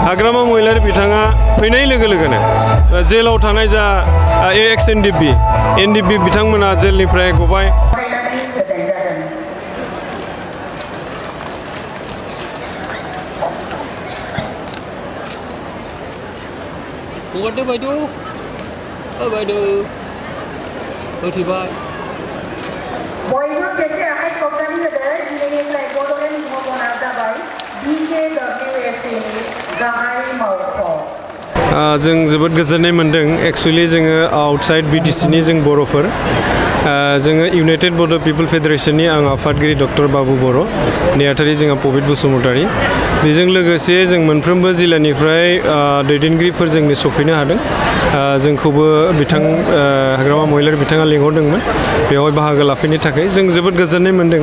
हाग्रामा महिलारि बिथाङा फैनाय लोगो लोगोनो जेलाव थानाय जा एक्स एनडिपि बिथांमोना जेलनिफ्राय गबाय। हगारदो बायद' होथेबाय। बयबो खेबसे आखाइ खबनानै होदो। दिनैनिफ्राय बड'लेण्ड भवना जाबाय BKWSनि गाहाय मावख'। जों जोबोद गोजोननाय मोन्दों। एक्सुवेलि जोङो आउटसाइड BTCनि जों बर'फोर जोङो इउनाइटेड बड' पिपल फेडारेशननि आं आफादगिरि डक्टर बाबु बर', नेहाथारि जोंहा पबित बसुमतारी। बेजों लोगोसे जों मोनफ्रोमबो जिल्लानिफ्राय दैदेनगिरिफोर जोंनो सफैनो हादों। जोंखौबो हाग्रामा महिलारि बिथाङा लिंहरदोंमोन बेवहाय बाहागो लाफैनो थाखाय। जों जोबोद गोजोननाय मोन्दों।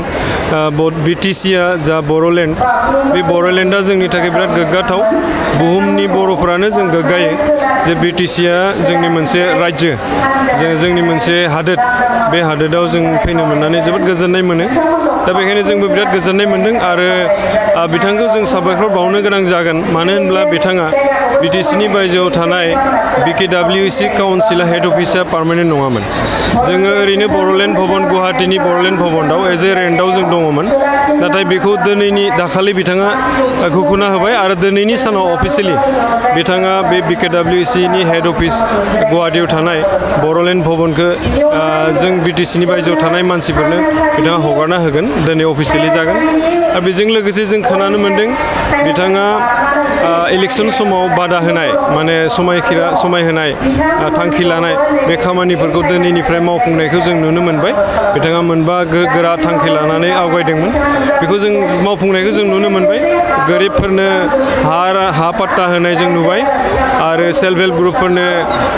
BTCआ जा बर'लेण्ड, बे बर'लेण्डआ जोंनि थाखाय बिराद गोग्गाथाव। बुहुमनि बर'फोरानो जों गोग्गायो जे BTCआ जोंनि मोनसे रायजो, जोंनि मोनसे हादोर। बे हादोराव जों फैनो मोननानै जोबोद गोजोननाय मोनो। दा बेखायनो जोंबो बिराद गोजोननाय मोन्दों आरो बिथांखौ जों साबायखर बावनो गोनां जागोन। मानो होनब्ला बिथाङा BTCनि बायजोआव थानाय BKWC काउन्सिला हेड अफिसा पार्मानेन्ट नङामोन। जोङो ओरैनो बर'लेण्ड भवन, गुवाहाटीनि बर'लेण्ड भवनाव एज ए रेन्टआव जों दङमोन। नाथाय बेखौ दाखालि बिथाङा घोषणा होबाय आरो दिनैनि सानाव अफिसियेलि बिथाङा बे BKWCनि हेड अफिस गुवाहाटीयाव थानाय बर'लेण्ड भवनखौ जों BTCनि बायजोआव थानाय मानसिफोरनो बिथाङा हगारना होगोन। दिनै अफिसियेलि जागोन। आरो बेजों लोगोसे जों खोनानो मोन्दों बिथाङा इलेक्सन समाव बादा होनाय, माने समाय होनाय, थांखि लानाय बे खामानिफोरखौ दिनैनिफ्राय मावफुंनायखौ जों नुनो मोनबाय। बिथाङा मोनबा गोरा थांखि लानानै आवगायदोंमोन। बेखौ जों मावफुंनायखौ जों नुनो मोनबाय। गोरिबफोरनो हा पाट्टा होनाय जों नुबाय आरो सेल्फ हेल्प ग्रुपफोरनो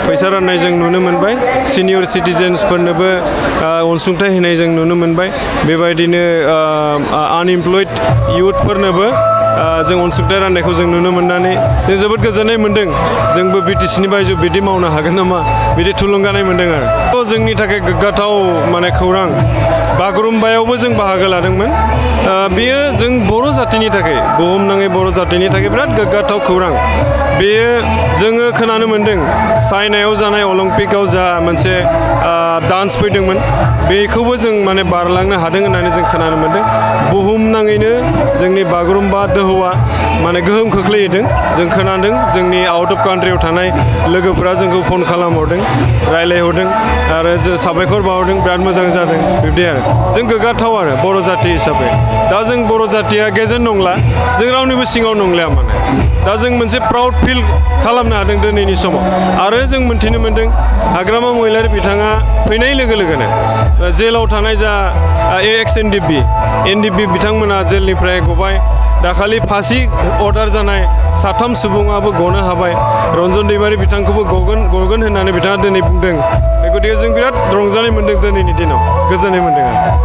फैसा राननाय जों नुनो मोनबाय। सिनियर सिटिजेन्सफोरनोबो अनसुंथाइ होनाय जों नुनो मोनबाय। बेबायदिनो आनइमप्लयड इयुथफोरनोबो जों अनसुंथाइ राननायखौ जों नुनो मोननानै जों जोबोद गोजोननाय मोन्दों। जोंबो BTCनि बायजोआव बिदि मावनो हागोन नामा, बिदि थुलुंगानाय मोन्दों आरो। जोंनि थाखाय गोग्गाथाव माने खौरां। बागुरुम्बायावबो जों बाहागो लादोंमोन। बेयो जों बर' जातिनि थाखाय, बुहुमनाङै बर' जातिनि थाखाय बिराद गोग्गाथाव खौरां। बेयो जोङो खोनानो मोन्दों चाइनायाव जानाय अलिम्पिकआव जा मोनसे डान्स फैदोंमोन, बेखौबो जों माने बारलांनो हादों होननानै जों खोनानो मोन्दों। बुहुमनाङैनो जोंनि बागुरुम्बा दोहौआ माने गोहोम खोख्लैदों। जों खोनादों जोंनि आउट अफ कान्ट्रियाव थानाय लोगोफोरा जोंखौ फन खालामहरदों, रायज्लायहरदों आरो साबायखर बावहरदों। बिराद मोजां जादों बिब्दि आरो। जों गोग्गाथाव आरो बर' जाति हिसाबै। दा जों बर' जातिया गेजेन नंला, जों रावनिबो सिङाव नंलिया माने। दा जों मोनसे प्राउड फिल खालामनो हादों दिनैनि समाव। आरो जों मोनथिनो मोन्दों हाग्रामा महिलारि बिथाङा फैनाय लोगो लोगोनो जेलाव थानाय जा एक्स एनडिपि बिथांमोना जेलनिफ्राय गबाय। दाखालि फासि अर्डार जानाय 3 सुबुङाबो गनो हाबाय। रन्जन दैमारि बिथांखौबो गगोन होननानै बिथाङा दिनै बुंदों। गतिके जों बिराद रंजानाय मोन्दों दिनैनि दिनाव, गोजोननाय मोन्दों आरो।